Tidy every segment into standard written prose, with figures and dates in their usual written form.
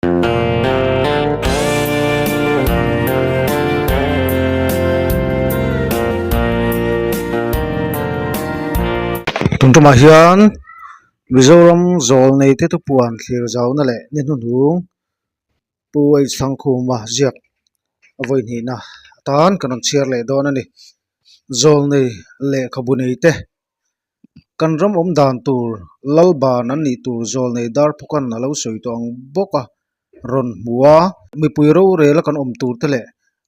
Tun tumah hian Mizoram zawl nei te thupuan thlir zauna leh ni hnuhnung Pu H Thangkhuma ziak a vawi hnihna atan kan rawn chhiar leh dawn a ni. Zawl nei lehkhabu nei te Kan ram awm dan tur Lalban an nih tur zawl nei dar phukan a lo sawi tawh ang bawk a rawn hmu a. Mipui rorel a kan awm tur te leh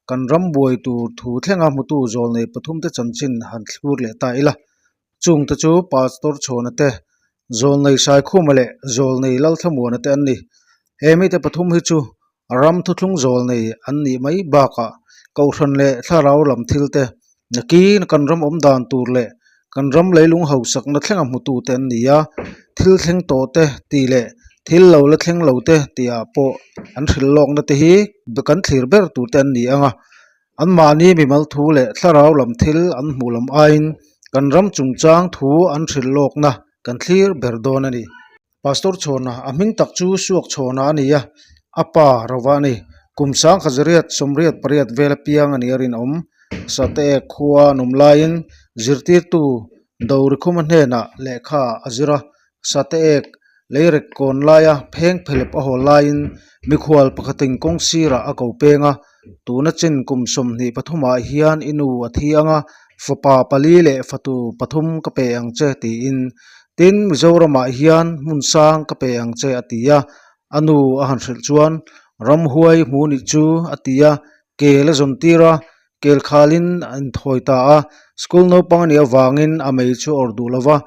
kan ram buai tur thu thlenga hmutu zawl nei pathum te chanchin han thlur leh ta ila. Chung te chu Pastor Chhawna te, Zawlnei Saikhuma leh Zawlnei Lalthlamuana te an ni. He mite pathum hi chu Ram thuthlung zawlnei an nih mai bakah Kohhran leh thlarau lam thil te, nakin kan ram awm dan tur leh kan ram leilung hausakna thlenga hmutute an ni a, thil thleng tawh te tih leh thil lo la thleng lo te tihah pawh an hrilh lawkna te hi kan thlir ber tur te an ni ang a. Anmahni mimal thu leh thlarau lam thil an hmuh lam aiin kan ram chungchang thu an hrilh lawkna kan thlir ber dawn a ni. Pastor Chhawna, a hming tak chu Suak Chhawna a ni a, a pa rova a ni. Kum sangkhat zariat sawmriat pariat vel apiang a nih a rinawm. Sateek khua an awm laiin zirtirtu Dorikhuma hnenah lehkha a zir a, Sateek leirek kawn laia pheng phelep a hawl laiin mikhual pakhatin kawng sirah a ko peng a, tuna chin kum 23 ah hian i nu a thi ang a, fapa pali leh fatu pathum ka pe ang che tiin. Tin, Mizoramah hian hmun sang ka pe ang che a ti a, a nu a han hrilh chuan ramhuai hmu nih chu a ti a, kel a zawn tir a, kel khalin a inthawi ta a, school naupang a nih avangin a mei chu a awrh duh lo va,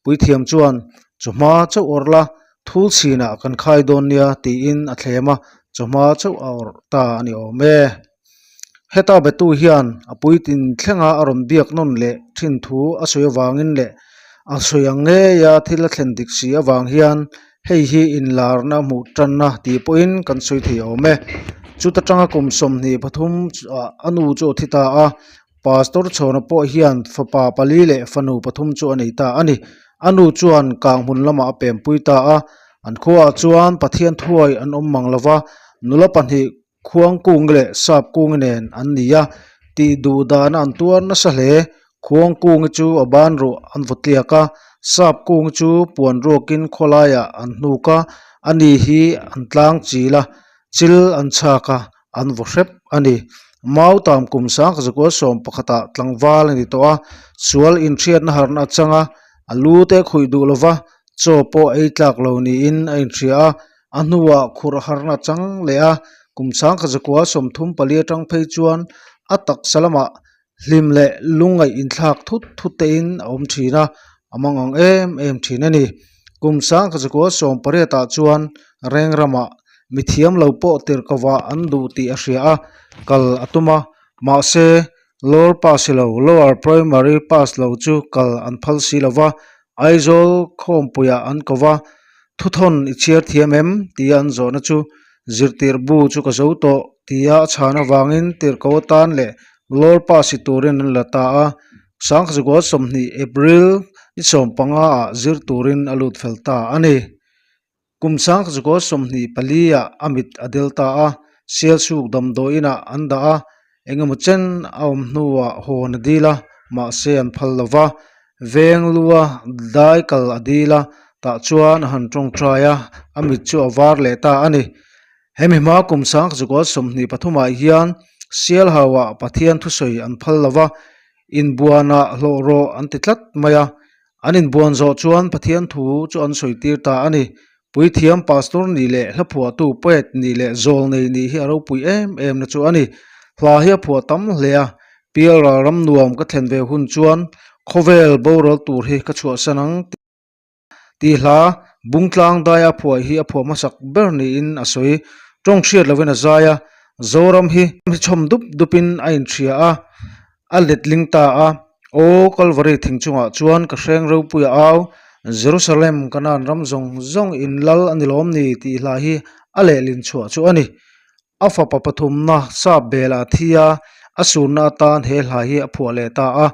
Puithiam chuan, Chawhma chauh awrh la, thul chhinah kan khai dawn nia, tiin a thlem a, chawhma chauh a awrh ta a ni awm e. Heta betu hian a puitin thlenga a rawn biak nawn leh thin thu a sawi avangin leh a sawi ang ngeia thil a thlen dik si avang hian hei hi inlarna hmuh tanna tih pawhin kan sawi thei awm e. Chuta tanga kum 23 a nu chu a thi ta a, Pastor Chhawna pawh hian fapa pali leh fanu pathum chu a nei ta a ni. A nu chuan kang hmun lamah a pempui ta a, an khuaah chuan Pathian thuai an awm mang lo va, nula pahnih Khuangkungi leh Sapkungi nen an ni a, tih duh dana an tuar nasa hle. Khuangkungi chu a ban ruah an vaw tliak a, Sapkungi chu puan ruakin khawlaiah an hnuk a, ani hi an tlang chil a, chil an chhak a, an vaw hrep a ni. Mautam kum sang zakua sawm pakhatah tlangval a ni tawh a, sual inhriatna harhna a chang a, a lu te khuih duh lova chaw pawh ei tlak lo niin a inhria a, a hnuah khurh harhna a chang leh a, kum sang zakua 34 atang phei chuan a taksa lamah hlim leh lungngaih inthlak thut thut tein a awm thin a, a mang ang em em thin a ni. Kum 19 18 ah chuan reng ramah mithiam lo pawh tirhkovah an duh tih a hria a, kal a tum a, mahse lower pass lo, lower primary pass lo chu kal an phal si lo va, Aizawl khawmpuiah an ko va, thuthawn i chhiar thiam em? tia an zawhna chu Zirtir bu chu ka zo tawh tia a chhan avangin tirhko atan leh Lord Pass i turin an la ta a, Sangkhazukaw 20 April ni 15 ah zir turin a lut fel ta a ni. Kum Sangkhazukaw 24 ah a mit a del ta a, Sialsuk damdawiin ah an dah a, engemaw chen a awm hnuah hawn a dil a, mahse an phal lo va, Veng lua dai kal a dil a, tah chuan a han tawngtai a, a mit chu a var leh ta a ni. Hemi hma kum 19 23 ah hian Sialhauah Pathian thusawi an phal lo va, inbuanah hlawh rawh an ti tlat mai a. An inbuan zawh chuan Pathian thu chu an sawi tir ta a ni. Puithiam pastor nih leh hla phuahtu poet nih leh zawlnei nih hi a ropui em em na chu a ni. Hla hi a phuah tam hle a, Pialral ram nuam ka thlen ve hun chuan khawvel boral tur hi ka chhuahsan ang tih hla Bungtlang daia phuah hi a phuah hmasak ber niin a sawi. Tawng hriat lovin a zai a, Zoram hi chhawm dup dupin a inhria a. A letling ta a, Aw Kalvari thing chungah chuan ka hreng ropui a au, Jerusalem Kanaan ram zawng zawng in lal a ni lawm ni tih hla hi a lehlin chhuah chu a ni. A fapa pathumna sap bel a thi a, a surna atan he hla hi a phuah leh ta a,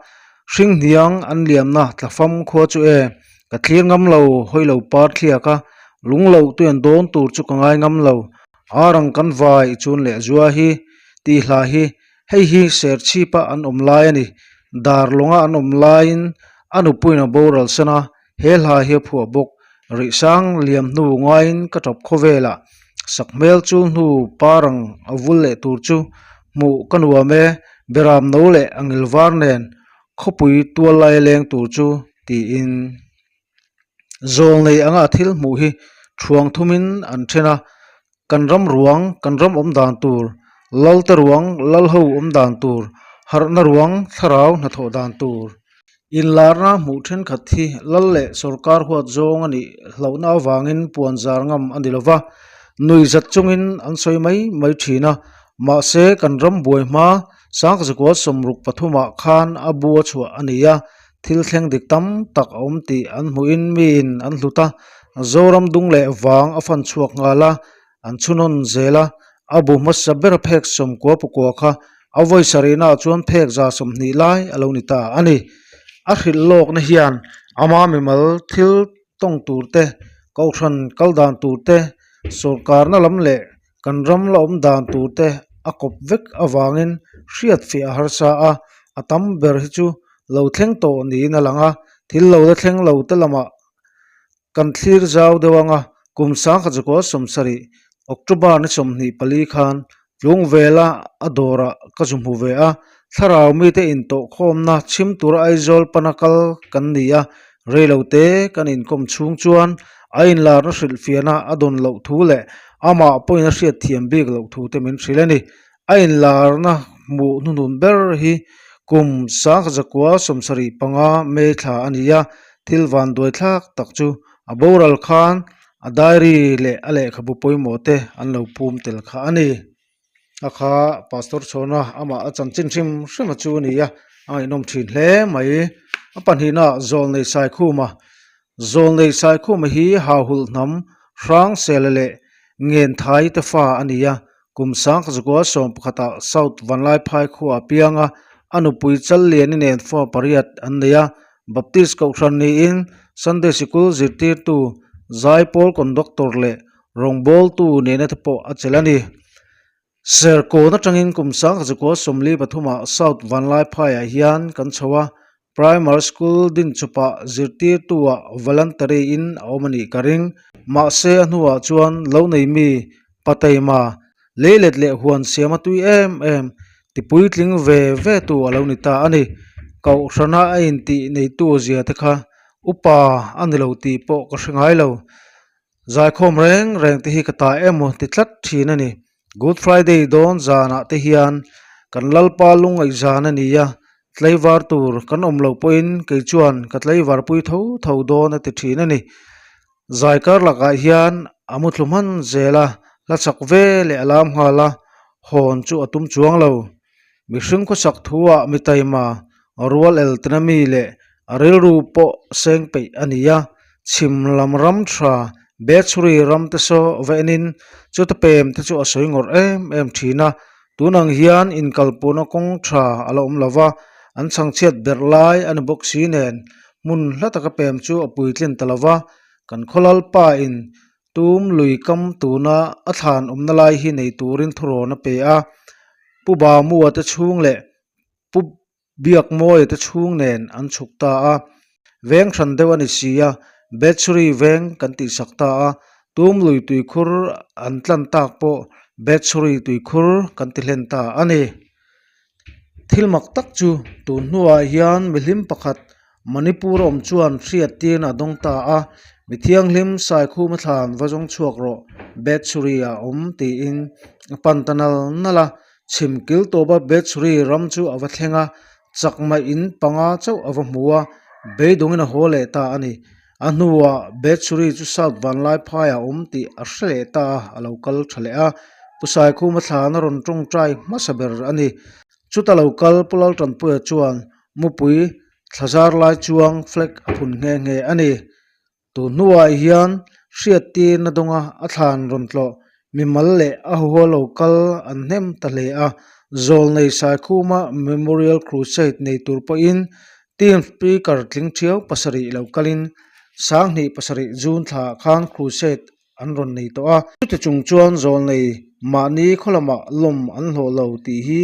Hringhniang an liamna tlafam khua chu e, ka thlir ngam lo, hawi lo par thliak a, lung loh tuian dawn tur chu ka ngai ngam lo. Ar ang kan vai i chun leh zua hi tih hla hi hei hi Serchhipa an awm lai a ni. Darlawnga an awm laiin a nupuiin a boral san a, he hla hi a phuah bawk. Rihsang liam hnu ngaiin ka tap khawvelah sakhmel chul hnu parang a vul leh tur chu hmuh ka nuam e, beram no leh a ngil var nen khawpui tual lai leng tur chu tiin. Zawlnei anga thil hmuh hi thuang thumin an then a, kan ram ruang, kan ram awm dan tur, lalte ruang, lalho awm dan tur, harhna ruang, thlarau hnathawh dan tur. Inlarna hmuh thenkhat hi lal leh sawrkar huat zawng a nih hlauhna avangin puan zar ngam a ni lova, nuihzat chungin an sawi mai mai thin a, mahse kan ram buai hma Sangkazakua sawmruk pathumah khan a bu a chhuah a ni a, Thil thleng dik tam tak a awm tih an hmuhin miin an hlut a, Zoram dung leh vang a fan chhuak nghal a, an chhunawn zel a, a bu hmasa ber phek sawmkua pakua kha a vawi sarihnaah chuan phek za 20 lai a lo ni ta a ni. A hrilh lawkna hian ama mimal thil tawng tur te, kohhran kal dan tur te, sawrkarna lam leh Kan ram la awm dan tur te a kawp vek avangin hriat fiah a harsa a, a tam ber hi chu lo thleng tawh niin a lang a, thil lo la thleng lo te lamah kan thlir zau deuh ang a, kum sangkhat zakua sawmsarih October ni 24 khan Tlungvela a dawrah ka zu hmu ve a, thlarau mite intawhkhawmna chhim tura Aizawl pana kal kan ni a, Reilote kan inkawm chhung chuan a inlarna hrilhfiahna a dawn loh thu leh amah pawhin a hriatthiam bik loh thu te min hrilh a ni. A inlarna hmuh hnuhnun ber hi kum 1975 May thla a ni a, thil vanduaithlak tak chu a boral khan a diary leh a lehkhabu pawimawh te an lo pum tel kha a ni. A kha pastor chhawna amah a chanchin hrim hrim a chu a ni a, a ngaihnawm thin hle mai. A pahnihna Zawlnei Saikhuma, Zawlnei Saikhuma hi Hauhulh hnam Hrangsela leh Ngenthai te fa a ni a, kum 19 sawmpakhatah South Vanlaiphai khua a piang a, a nupui Challiani nen fa pariat an nei a, Baptist Kohhran niin Sunday Sikul zirtirtu Zaipawl Conductor leh Rawngbawltu nena te pawh a chelh a ni. Serkawn atangin kum 1943 ah South Vanlaiphaiah hian kan chho a, Primary School din chawpah zirtirtu-ah voluntary in a awm a nih ka ring. Mahse a hnuah chuan lo nei mi, Pateima, leilet leh huan siam a tui em em, ti puitling ve ve tu a lo ni ta a ni. Kohhrana a intih neitu zia te kha upa a ni lo tih pawh ka hre ngai lo. Zaikhawm reng reng te hi ka ta emaw ti tlat thin a ni. Good Friday dawn zanah te hian kan Lalpa lungngaih zan a ni a, tlaivar tur kan awm loh pawhin kei chuan ka tlaivar pui tho tho dawn a ti thin a ni. Zai kar lakah hian a mu thlu hman zel a, hla chak ve leh a lam nghal a, hawn chu a tum chuang lo. Mihring khawsak thuah mi taima rual el tena mi leh a rilru pawh seng peih a ni a, chhim lam ram tha Bethsuri ram te saw va enin chuta pem te chu a sawi ngawrh em em thin a, tun ang hian inkalpawhna kawng tha a la awm lo va, an chhangchhiat berh lai a ni bawk si nen hmun hla taka pem chu a puitlin ta lo va, kan khawlalpa in Tum lui kam tuna a thlan awmna lai hi nei turin thurawn a pe a, Pu Bamua te chhung leh Pu Biakmawia te chhung nen an chhuk ta a, veng hran deuh a ni si a, Bethsuri veng kan tihsak ta a, Tum lui tuikhur an tlan tak pawh Bethsuri tuikhur kan ti hlen ta a ni. Thil mak tak chu tun hnuah hian mihlim pakhat Manipur awm chuan hriattirna a dawng ta a, Mi thianghlim Saikhuma thlan va zawng chhuak rawh, Bethsuri ah a awm tiin a pan ta nal nal a. Chhim kil tawpa Bethsuri ram chu a va thleng a, chakmah in panga chauh a va hmu a, beidawngin a haw leh ta a ni. A hnuah Bethsuri chu South Vanlaiphaiah a awm tih a hre leh ta a, a lo kal tha leh a. Pu Saikhuma thlan a rawn tawngtai hmasa ber a ni. Chuta lo kal Pu Laltanpuia chuan mupui thla zar lai chuang flag a phun nghe nghe a ni. Tun hnuah hian hriattirna dawnga a thlan rawn tlawh mimal leh a huho lo kal an hnem ta hle a, Zawlnei Saikhuma Memorial Crusade nei tur pawhin Team Speaker tling thiau pasarih lo kalin 2007 June thlaah khan Crusade. an rawn nei tawh a. Chuti chung chuan zawlnei mahni khaw lamah lawm an hlawh lo tih hi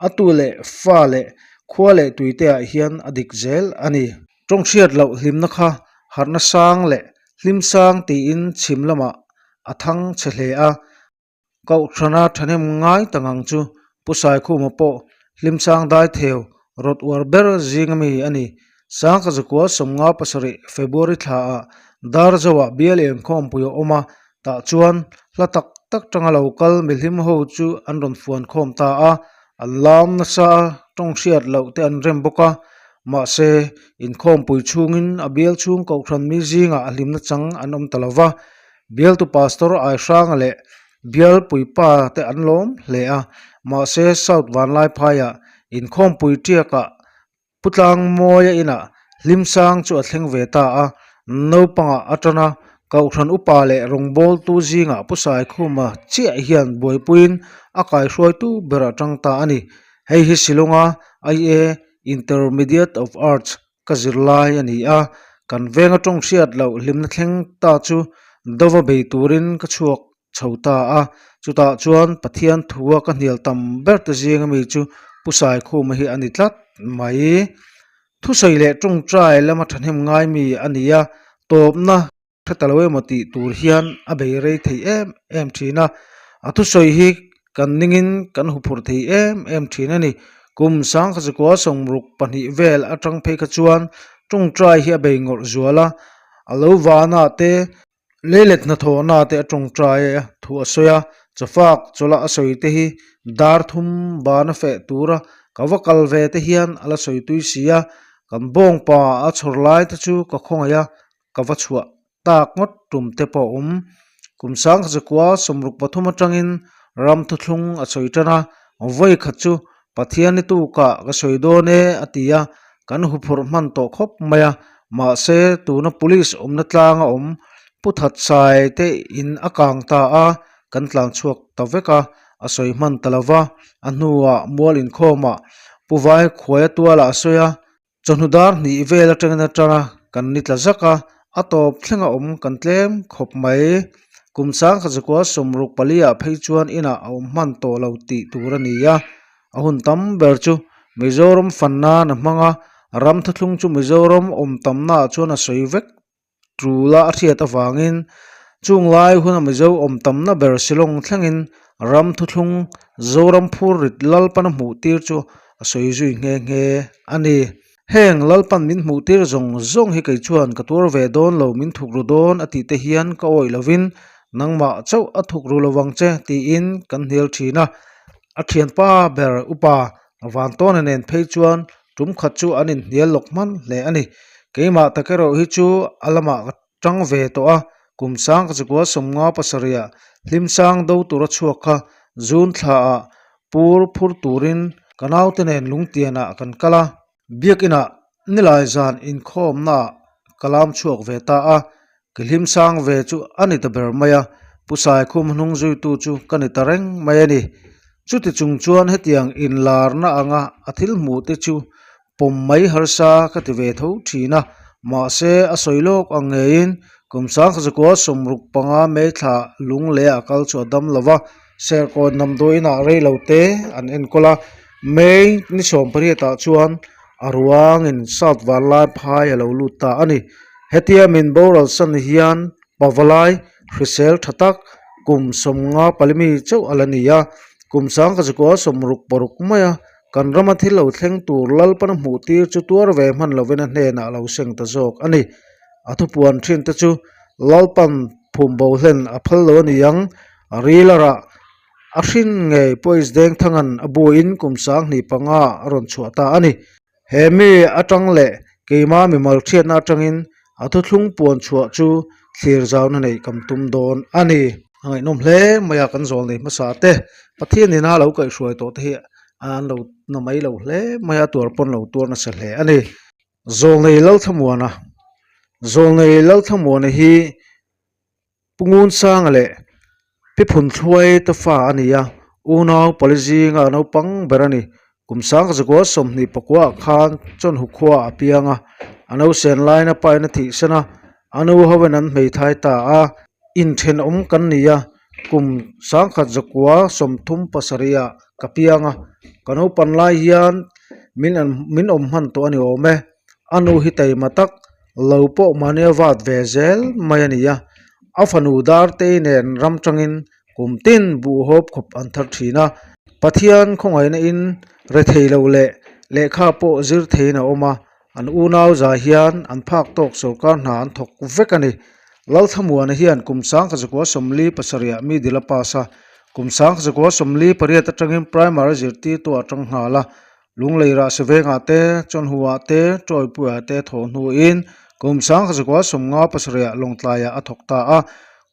a tu leh fa leh khua leh tuite ah hian a dik zel a ni. Tawng hriat loh hlimna kha harhna sang leh hlim sang tiin chhim lamah a thang chhe hle a. Kohhrana thahnem ngai ta ngang chu Pu Saikhuma pawh Hlimsang Daitheu rawt uar ber zinga mi a ni. Sangkha zakua 57 February thla ah Darzoah bial inkhawmpui a awm a, tah chuan hla tak tak tanga lo kal mihlim ho chu an rawn fuan khawm ta a, an lam nasa a tawng hriat loh te an rem bawk a, mahse inkhawmpui chhungin a bial chhung kohhran mi zingah a hlimna chang an awm ta lo va. Bialtu Pastor Aihranga leh Bial Puipa te an lawm hle a, mahse South Vanlaiphaiah inkhawmpui tiakah Pu Tlangmawia inah Hlimsang chu a thleng ve ta a, naupangah a tan a, Kohhran upa leh rawngbawltu zingah Pu Saikhuma chiah hian buaipuiin a kaihruaitu ber a tang ta a ni. Hei hi Shillonga IA Intermediate of Arts ka zirlai a ni a, kan venga tawng hriat loh hlimna thleng ta chu dova bei turin ka chhuak chho ta a, chutah chuan Pathian thua ka hnial tam ber te zinga mi chu Pu Saikhuma hi a ni tlat mai. Thusawi leh tawngtai lama thahnem ngai mi a ni a, tawpna. hre ta lo emaw tih tur hian a bei rei thei em em thin a, a thusawi hi kan ningin kan huphurh thei em em thin a ni. Kum sangkha zakua sawmruk pahnih vel atang phei kha chuan tawngtai hi a bei ngawrh zual a, a lo vana te leilet hnathawhna te a tawngtai a thu a sawi a, chawfak chawlh a sawi te hi dar thum bana feh tura ka va kal ve te hian a la sawi tui si a, kan bawngpa a chhawr lai te chu ka khawngaih a. Ka va chhuah tak ngawt tum te pawh a awm. Kum sangkha zakua 63 atangin ram thuthlung a sawi tan a, vawi khat chu Pathian ni tukah ka sawi dawn e a ti a, kan huphurh hman tawh khawp mai a, mahse tuna police awmna tlanga awm Pu Thatsai te in a kang ta a, kan tlan chhuak ta vek a, a sawi hman ta lo va, a hnuah mual inkhawmah Pu Vaikhuaia tualah a sawi a, Chawhnu dar hnih vel atangin atanga kan ni tla zak a, a tawp thlenga awm kan tlem khawp mai. Kum sangkhat zakua 64 ah phei chuan inah a awm hman tawh lo tih tur a ni a, a hun tam ber chu Mizoram fan nan a hmang a, ram thuthlung chu Mizoram awm tamnaah chuan a sawi vek Tula a hriat avangin chung lai huna Mizo awm tamna ber Shillong thlengin ram thuthlung Zoram phurrit Lalpan a hmuhtir chu a sawi zui nghe nghe a ni. Heng Lalpan min hmuhtir zawng zawng hi kei chuan ka tuar ve dawn lo min thuk ru dawn a tih te hian ka awih lovin nangmah chauh a thuk ru lovang che tiin kan hnial thin a. A thianpa ber upa Vantawna nen phei chuan Tum khat chu an inhnial lawk hman hle a ni. Keimah tak erawh hi chu a lamah ka tang ve tawh a, kum sang ka chikua 57 ah Hlimsang do tura chhuak kha June thla ah pur phur turin ka naute nen lungtian ah kan kal a. Biakinah nilai zan inkhawmna ah ka lam chhuak ve ta a, ka Hlimsang ve chu a ni ta ber mai a, Pu Saikhum hnung zuitu chu ka ni ta reng mai a ni. Chuti chung chuan hetiang inlarna anga a thil hmuh te chu pawm mai harsa ka ti ve tho thin a, mahse a sawi lawk ang ngeiin kum 1965 May thla lung leh a kal chu a dam lo va, Serkawn damdawiinah rei lo te an enkawl a, May ni 18 ah chuan a ruangin South Vanlaiphai a lo lut ta a ni. Hetia min boral san hian Pavalai hrisel tha tak kum 54 mi chauh a la ni a, kum 1966 maia kan rama thil lo thleng tur Lalpana hmuh tir chu tuar ve hman lovin a hnenah a lo seng ta zawk a ni. A thupuan thin te chu Lalpan phum bo hlen a phal lo a ni ang, a ril a rah a hrin ngei pawh Dengthanga'n a buin kum 25 a rawn chhuah ta a ni. He mi atang leh keima mimal hriatna atangin a thuthlung puan chhuah chu thlir zauna neih kan tum dawn a ni. A ngaihnawm hle mai a, kan zawl nei hmasa te Pathian ina lo kaihhruai tawh te hi an lo na mai lo hle mai a, tuar pawn lo tuar nasa hle a ni. Zawlnei Lalthlamuana Zawlnei Lalthlamuana hi Pu Ngunsanga leh Pi Phunthluai te fa a ni a, unau pali zinga naupang ber a ni. Kum 1924 ah khan Chawnhu khua a piang a, a nausen laina pain a thihsan a, a nu hoin an hmeithai ta a. Inthenawm kan ni a, kum sangkhat zakua 30 pasarihah ka piang a, ka naupan lai hian min an min awm hman tawh a ni awm e. A nu hi taima tak lo pawh mahni a vat ve zel mai a ni a, a fanu Dartei nen ram tangin kum tin buhhawp khawp an thar thin a. Pathian khawngaihna in rethei lo leh lehkha pawh zir theiin a awm a, An unau zah hian an phak tawk sawrkar hna an thawk vek a ni. Lalthlamuana hian kum sangkhat zakua 47 ah mi dil a pass a, kum sangkhat zakua 48 atangin primary zirtirtu ah tang nghal a, Lunglei Rahsi vengah te, Chawnhu ah te, Tawipui ah te thawh hnuin kum sangkhat zakua 57 ah Lawngtlai ah a thawk ta a,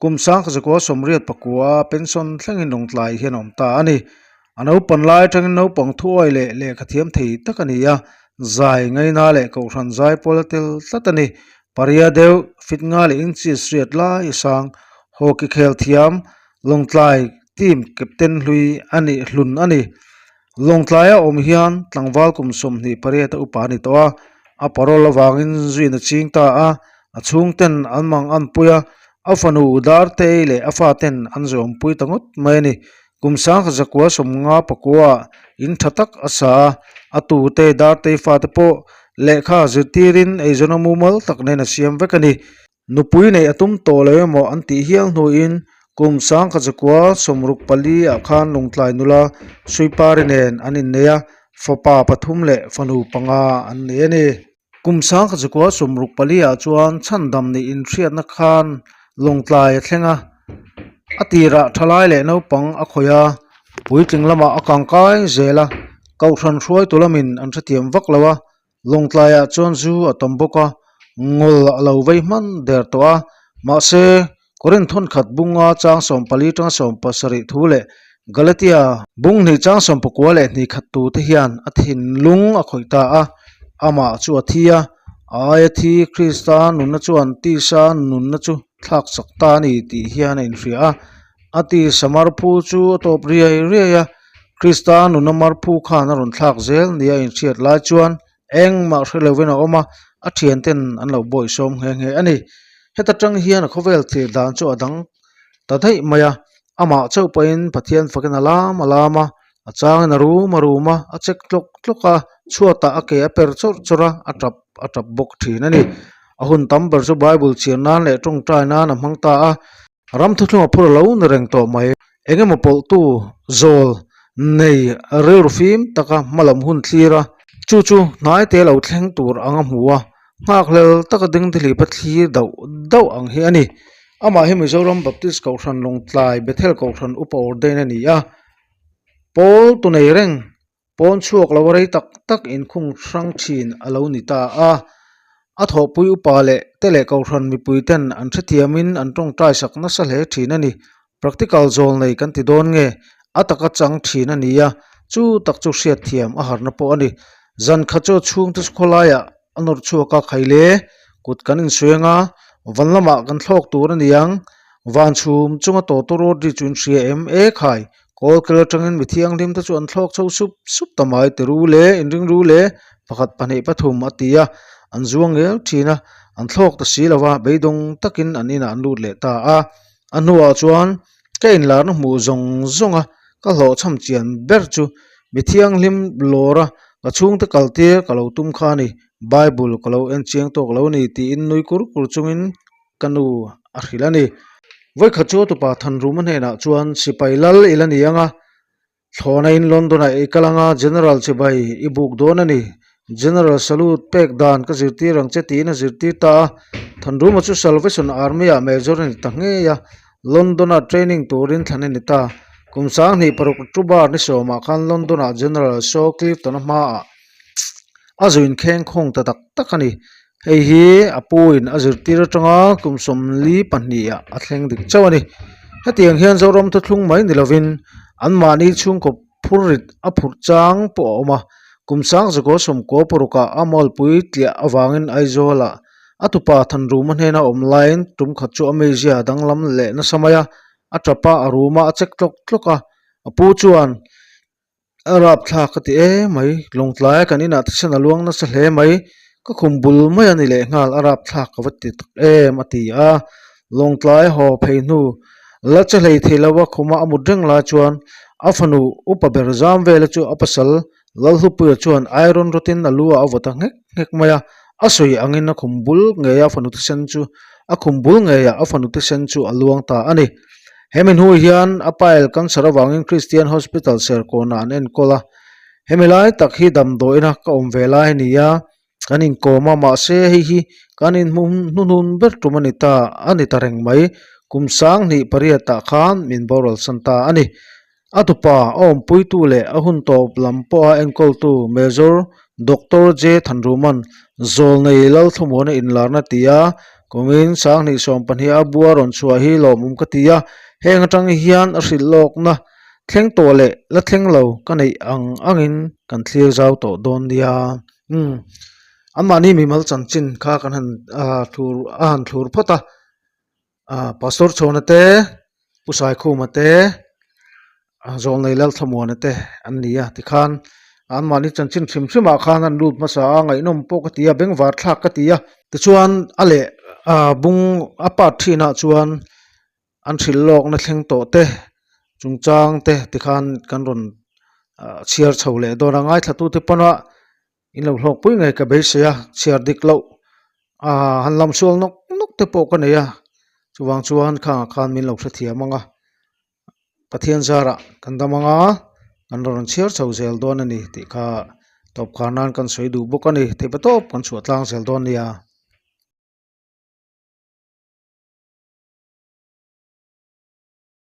kum sangkhat zakua 89 a pension thlengin Lawngtlai hian a awm ta a ni. A naupan lai atangin naupang thuawi leh lehkha thiam thei tak a ni a, zai ngaina leh kohhran zai pawl a tel tlat a ni. Paria deuh, fit nga leh inches riat lai a sang, hockey khel thiam, Lawngtlai team captain hlui a nih hlun a ni. Lawngtlaia awm hian tlangval kum 28 a upa a ni tawh a, a parole avangin zuin a ching ta a, A chhungten an mang anpui a, a fanu Dartei leh a faten an zawmpui ta ngawt mai a ni. Kum sangkhat zakua 50 pakua in tha tak a sa a, a tute Dartei fate pawh lehkha zirtirin eizawn a mumal tak nen a siam vek a ni. Nupui neih a tum tawh lo emaw an tih hial hnuin kum sangkhat zakua 64 ah khan Lungtlai nula Suipari nen an innei a, fapa pathum leh fanu panga an nei a ni. Kum sangkhat zakua 64 ah chuan chhandam nih inhriatna khan Lawngtlai a thleng a, a tirah thalai leh naupang a khawih a, puitling lamah a kangkai zel a, kohhran hruaitu lamin an hrethiam vak lo a, Lawngtlaiah chuan zu a tam bawk a, ngawl a lo vei hman der tawh a, mahse Korinth thawnkhat bunga chang 14 tanga 17 thu leh Galatia bung hnih chang 19 leh hnih khat tute hian a thinlung a khawih ta a, amah chu a thi a, a aia thi Krista nunna chuan tisa nunna chu thlak chak ta a ni tih hian a inhria a, a tisa marphu chu a tawp riai riai a, Krista nunna marphu khan a rawn thlak zel nia a inhriat lai chuan Engmah hre lovin a awm a, a thianten an lo bawihsawm nghe nghe a ni. Heta tang hian a khawvel thlir dan chu a dang ta daih mai a, amah chauh pawhin Pathian fakin a lam a lam a, a changin a rum a rum a, a chek tlawk tlawk a, chhuatah a ke a per chawrh chawrh a, a tap a tap bawk thin a ni. A hun tam ber chu Bible chhiar nan leh tawngtai nan a hmang ta a, Ram thuthlung a phur a lo ni reng tawh mai. Eng emaw pawlhtu zawl nei rilru fim taka hmalam hun thlir a, chu chu hnai te lo thleng tur ang a hmu a, nghakhlel taka ding dihlip a thlir dauh dauh ang hi a ni. Amah hi Mizoram Baptist Kohhran Lawngtlai Bethel Kohhran Upa Ordain a ni a, pawl tu nei reng Pawn chhuak lo rei tak tak inkhung hrang thin a lo ni ta a, a thawhpui upa leh te leh kohhran mipui ten an hrethiamin an tawngtai sak nasa hle thin a ni. Practical zawl nei kan ti dawn nge? A taka chang thin a ni a, chu tak chu hriatthiam a harna pawh a ni. Zan khat chu a chhungte chu khawlaiah a nawr chhuak a, Khaile, kut kan insueng a, van lamah kan thlawk tur a ni ang, van chhum chunga tawtaw rawt ri chu in hria em? E khai, Kawl kel atangin mi thianghlim te chu an thlawk chho sup sup ta mai ti ru le inring ru le pakhat pahnih pathum a ti a, an zuang ngel thin a, an thlawk ta si lo va, beidawng takin an inah an lut leh ta a. A hnuah chuan ka inlarna hmuh zawng zawng a, ka hlawhchham chian ber chu mi thianghlim lawr a, ka chhungte kaltir ka lo tum kha a ni, Bible ka lo en chiang tawk lo a ni tiin nui kur kur chungin ka nu a hrilh a ni. Vawikhat chu a tupa Thanruma hnenah chuan sipai lal i la ni ang a, thlawhna in London ah i kal ang a, General chibai i buk dawn a ni. General salute pek dan ka zirtir ang che tiin a zirtir ta a. Thanruma chu Salvation Army ah Major a ni ta ngei a, London ah training turin thlan a ni ta. Kum 26 October ni sawmah khan London ah General Shaw Clifton-a hmaah a zu inkheng khawng ta tak tak a ni. Hei hi a puin a zirtir atanga kum 42 ah a thleng dik chauh a ni. Hetiang hian Zoram thuthlung mai ni lovin anmahni chhungkaw phurrit a phurh chang pawh a awm a. Kum 1996 ah a mawlpui tliah avangin Aizawlah a tupa Thanruma hnena awm laiin tum khat chu a mizia a danglam leh nasa mai a, a tap a, a rum a, a chek tlawk tlawk a. A pu chuan. A rapthlak ka ti emai, Lawngtlaia kan inah thisen a luang nasa hle mai, ka khum bul mai a ni lehnghal a rapthlak ka va ti tak em a ti a. Lawngtlai haw phei hnu la che hlei thei lova khuma a mut reng lai chuan a fanu upa ber zam vela chu a pasal Lalhlupuia chuan iron rawtin a lu ah a vaw ta nghek nghek mai a, a sawi angin a khum bul ngeia a fanu thisen chu a khum bul ngeiah a fanu thisen chu a luang ta a ni. Hemi hnu hian a pile cancer avangin Christian Hospital Serkawnah an enkawl a, hemi lai tak hi damdawiina ka awm ve lai a ni a, kan inkawm a mahse hei hi kan inhmu hnuhnun ber tum a ni ta a ni ta reng mai kum sanghnih pariatah khan min boral san ta a ni. A tupa a awmpuitu leh a hun tawp lam pawha enkawltu Major Doctor J Thanruman Zawlnei Lalthlumuana inlarna ti a kumin sanghnih 12 a bua rawn chhuah hi lawmawm ka ti a, heng atang hian a hrilh lawkna thleng tawh leh la thleng lo ka neih ang angin kan thlir zau tawh dawn nia. Umm anmahni mimal chanchin kha kan han ah thlur a han thlur phawt a ah Pastor Chhawna te Pu Saikhuma te ah Zawlnei Lalthlamuana te an ni a tikhan anmahni chanchin hrim hrim ah khan an lut hmasa a ngaihnawm pawh ka ti a bengvar thlak ka ti a tichuan a leh ah bung a part thin ah chuan. An hrilh lawkna thleng tawh te chungchang te tikhan kan rawn chhiar chho leh dawn a ngaithla te pawn a in lo hlawk pui ngei ka beisei a chhiar dik loh ah han lam sual nawk nawk te pawh ka nei a chuvang chuan khangah khan min lo hrethiam ang a Pathian zarah kan dam ang a kan rawn chhiar chho zel dawn a ni tih kha tawp khar nan kan sawi duh bawk a ni theihpatawp kan chhuah tlang zel dawn nia.